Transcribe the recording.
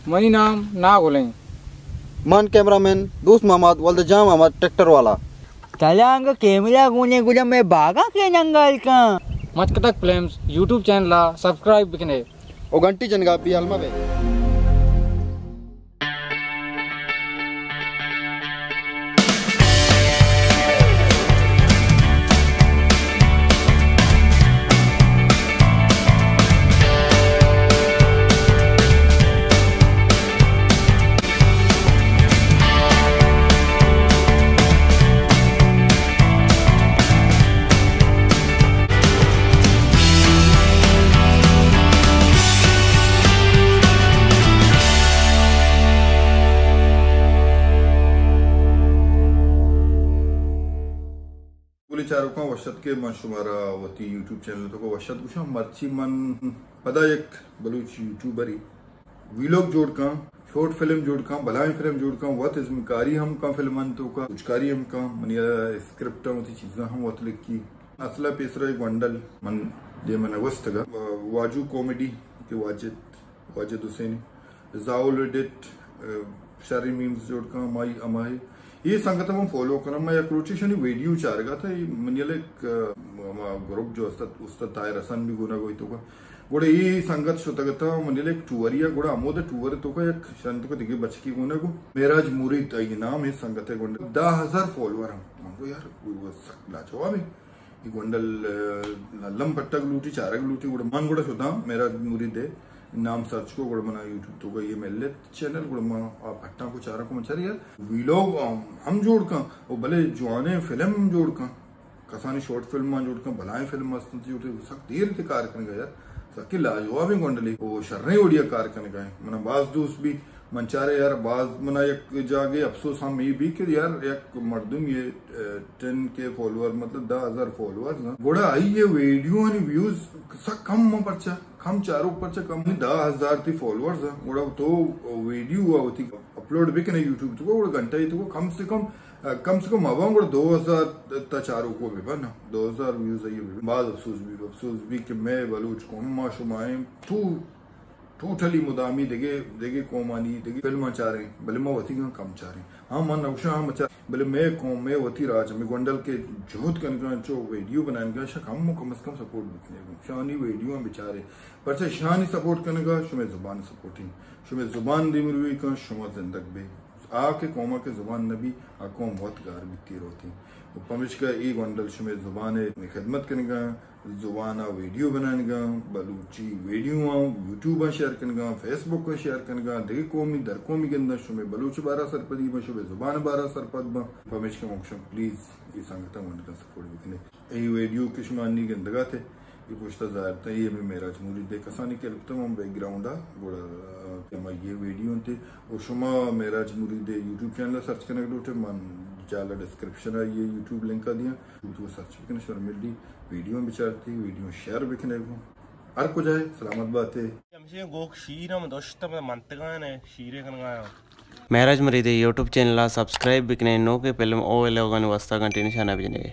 منی نام ناگل ایں۔ من کیمرہ مین دوست محمد، ولد جان محمد، ٹریکٹر والا۔ تلانگ کیمرہ گونے گڑا مئے باگاں کے ننگال کن۔ مچکتک فلمز یوٹیوب چینل ءَ سبسکرائب بکنے۔ او گھنٹی جنگا بے الما بے۔ گلیں چاروکاں، وش اتکے۔ من شمارا وتی یوٹیوب چینل ءِ توکا وش ات گوشاں۔ مرچی من پدا یک بلوچ یوٹیوبرے ویلوگ جوڑ کاں، شارٹ فلم جوڑ کاں، بلائیں فلم جوڑ کاں، وت ازمکاری ہم کاں فلمانی توکا، روچکاری ہم کاں، منی اسکرپٹ ہم وتی چیزاں ہم وت لکھی۔ اصل ءَ پیسرا یک گونڈل من دیما نہ گوستگا، واجو کامیڈی کہ واجد، واجد حسینی، زاول ایڈٹ، شری میمز جوڑ کاں، ہمائی، ہمائی۔ اے سنگت من فالو کناں، من یک روچے شانی ویڈیو چارگا تھا، اے منی یک، ہما گروپ جو استاد، استاد طاہر حسن بھی گونا گوئی توکا۔ گڑا اے سنگت شتگ اتاں منی یک ٹوریا، گڑا ہمودا ٹور توکا یک شان توکا دگہ بچکی گونا گو معراج مرید آئی نام اے سنگت ءِ گونڈل دہ ہزار فالوور ہم۔ من گو یار، گو سک لاجواب اے۔ اے گونڈل، آ، الم پٹگ لوٹی، چارگ لوٹی، گڑا من گڑا شتاں معراج مرید ءِ نام سرچ کو، گڑا منا یوٹیوب توکا اے ملت چینل، گڑا من آ پٹاں کو چارا کو من چاری یار ویلوگ ہم، ہم جوڑ کاں، او بلے جوانیں فلم جوڑ کاں۔ کسانی شارٹ فلم مان جوڑ کن، بلائیں فلم است انت جوڑ کن، سک دیر انت کار کنگا یار، سکی لاجوابیں گونڈلے او شریں وڑیا کار کنگا ایں۔ منا باز دوست بی، من چارے یار باز منا یک جاگے افسوس ہم اے بی کہ یار یک مردم اے، اے، ٹین کے فالوور، مطلب دہ ہزار فالوورز انت، گڑا آئی اے ویڈیوانی ویوز سک کم، من پرچا کم چاروک، پرچا کم، دہ ہزار تی فالوورز انت، گڑا تو ویڈیو وتی اپلوڈ بکنے یوٹیوب توکا، گڑا گھنٹہ توکا کم سے کم کم سے کم مباں گڑا دو ہزار تا چاروکو بہ بن، دو ہزار ویوز آئی بہ بن۔ باز افسوس بی، افسوس بی کہ مئے بلوچ قوم ما شما ایں تو ٹوٹلی مدامی دگہ، دگہ قومانی دگہ فلماں چاریں، بلے ما وتیگاں کم چاریں۔ ہاں، من نوشاں ہم چار، بلے مئے قوم، مئے وتی راج، مئے گونڈل کہ جہد کنگاں، چو ویڈیو بنائینگاں، شک ہم کم از کم سپورٹ بکنے۔ شانی ویڈیو ہم بچارے، پرچہ شانی سپورٹ کنگا شمئے زبان سپورٹ ایں۔ شمئے زبان دیمروی کن، شما زندگ بے۔ آ کہ قوما کہ زبان نبی، آ قوم وت گار بیتی روتی۔ و پمشکا اے گونڈل شمئے زبان خدمت کنگا، زبانا ویڈیو بنائنگا، بلوچی ویڈیو آں یوٹیوب آں شیئر کنگا، فیس بک آں شیئر کنگا، دگہ قومی در قومی گنداں، شمئے بلوچ بارا سرپدی باں، شمئے زبان بارا سرپد باں۔ پمشکا من گوشاں پلیز اے سنگتاں گونڈلاں سپورٹ بکنے۔ اے ویڈیو کہ شما انی گندگا تے، اے پشتا ظاہر تا، اے ہمیں معراج مرید ءِ کسانی کلپ تا، من بیک گراؤنڈ آ، گڑا، آ، ہما اے ویڈیو انت، او شما معراج مرید ءِ یوٹیوب چینل سرچ کنگ لوٹے، من جالا ڈسکرپشن آ اے یوٹیوب لنک آ دیاں، تو سرچ بکنے، شما ملی ویڈیو بچارتی، ویڈیو شیئر بکنے گو۔ ہر کجائے سلامت باتے۔ ہمشہ گوک شیر ہم دوشت منتگان ہے، شیرے کنگایا۔ معراج مرید ءِ یوٹیوب چینل آ سبسکرائب بکنے، نوکے فلم او ویلوگانی واسطہ گھنٹی نشانہ بجنے۔